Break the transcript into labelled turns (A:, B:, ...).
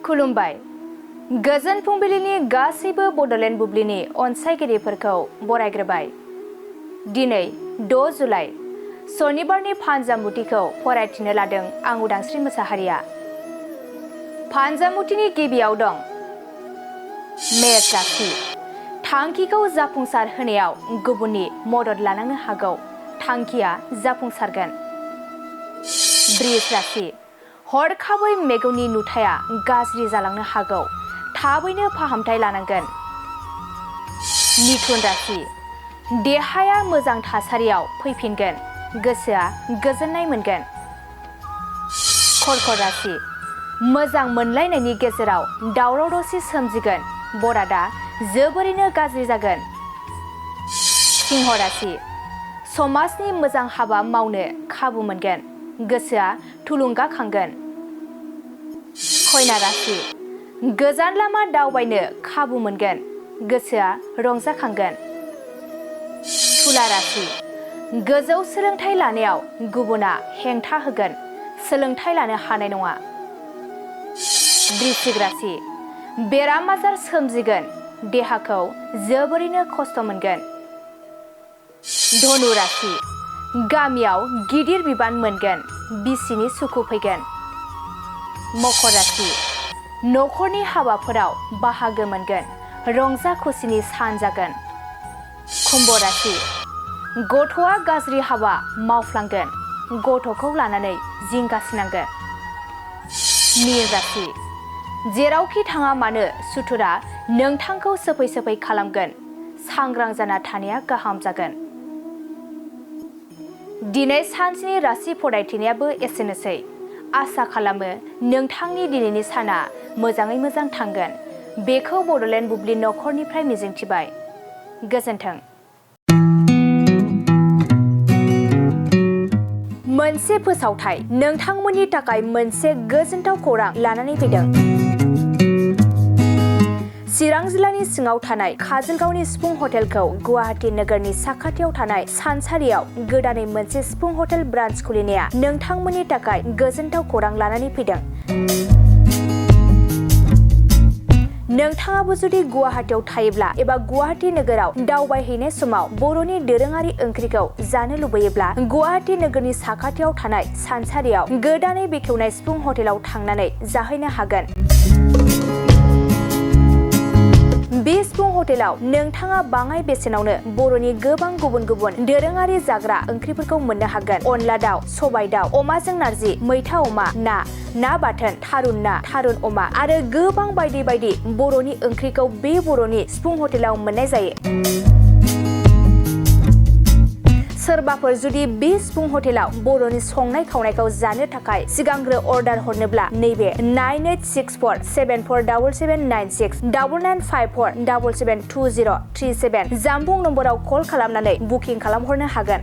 A: खुलुमबाय। गोजोन फुंबिलिनि गासैबो बड'लेण्ड बुब्लिनि अनसायगिरिफोरखौ बरायग्रोबाय। दिनै 6 जुलाइ सनिबारनि फानजामुथिखौ फरायथिनो लादों आं उदांस्रि मोसाहारिया। फानजामुथिनि गिबियाव दं मेष राशि। थांखिखौ जाफुंसार होनायाव गुबुननि मदद लानांनो हागौ, थांखिया जाफुंसारगोन। वृष राशि। हरखाबै मेगननि नुथाया गाज्रि जालांनो हागौ, थाबैनो फाहामथाय लानांगोन। मिथुन राशि। देहाया मोजां थासारियाव फैफिनगोन, गोसोआ गोजोननाय मोनगोन। कर्कट राशि। मोजां मोनलायनायनि गेजेराव दावराव दावसि सोमजिगोन, बरादा जोबोरैनो गाज्रि जागोन। सिंह राशि। समाजनि मोजां हाबा मावनो खाबु मोनगोन, गोसोआ थुलुंगाखांगोन। कन्या राशि। गोजान लामा दावबायनो खाबु मोनगोन, गोसोआ रंजाखांगोन। तुला राशि। गोजौ सोलोंथाइ लानायाव गुबुना हेंथा होगोन, सोलोंथाइ लानो हानाय नङा। वृश्चिक राशि। बेराम आजार सोमजिगोन, देहाखौ जोबोरैनो खस्थ' मोनगोन। धनु राशि। गामियाव गिदिर बिबान मोनगोन, बिसिनि सुखु फैगोन। मकर राशि। न'खरनि हाबाफोराव बाहागो मोनगोन, रंजा खुसिनि सान जागोन। कुम्भ राशि। गथ'आ गाज्रि हाबा मावफ्लांगोन, गथ'खौ लानानै जिंगासिनांगोन। मीन राशि। जेरावखि थाङा मानो सुथुरा नोंथांखौ सोफै सोफै खालामगोन, सांग्रां जाना थानाया गाहाम जागोन। दिनै सानसेनि राशि फरायथिनायाबो एसेनोसै। आसा खालामो नोंथांनि दिनैनि साना मोजाङै मोजां थांगोन, बेखौ बड'लेण्ड बुब्लि नखरनिफ्राय मिजिंथिबाय। गोजोन्थों। मोनसे फोसावथाय, नोंथांमोननि थाखाय मोनसे गोजोनथाव खौरां लानानै फैदों। चिरां जिल्लानि सिङाव थानाय काजलगावनि सिफुं हटेलखौ गुवाहाटी नोगोरनि साखाथियाव थानाय सानसारियाव गोदानै मोनसे सिफुं हटेल ब्रान्च खुलिनाया नोंथांमोननि थाखाय गोजोनथाव खौरां लानानै फैदों। नोंथाङाबो जुदि गुवाहाटीयाव थायोब्ला एबा गुवाहाटी नोगोराव दावबायहैनाय समाव बर'नि दोरोङारि ओंख्रिखौ जानो लुबैयोब्ला गुवाहाटी नोगोरनि साखाथियाव थानाय सानसारियाव गोदानै बेखेवनाय सिफुं हटेलाव थांनानै जाहैनो हागोन। बे सिफुं हटेलाव नोंथाङा बाङाय बेसेनावनो बर'नि गोबां गुबुन गुबुन दोरोङारि जाग्रा ओंख्रिफोरखौ मोननो हागोन। अनला दाउ, सबाय दाउ, अमाजों नारजि, मैथा अमा, ना बाथोन, थारुन ना, थारुन अमा आरो गोबां बायदि बायदि बर'नि ओंख्रिखौ बे बर'नि सिफुं हटेलाव मोननाय जायो। सोरबाफोर जुदि बे सिफुं हटेलाव बर'नि संनाय खावनायखौ जानो थाखाय सिगांग्रो अर्डार हरनोब्ला नैबे 9864747796 9954772037 जामबुं नम्बराव कल खालामनानै बुकिं खालामहरनो हागोन।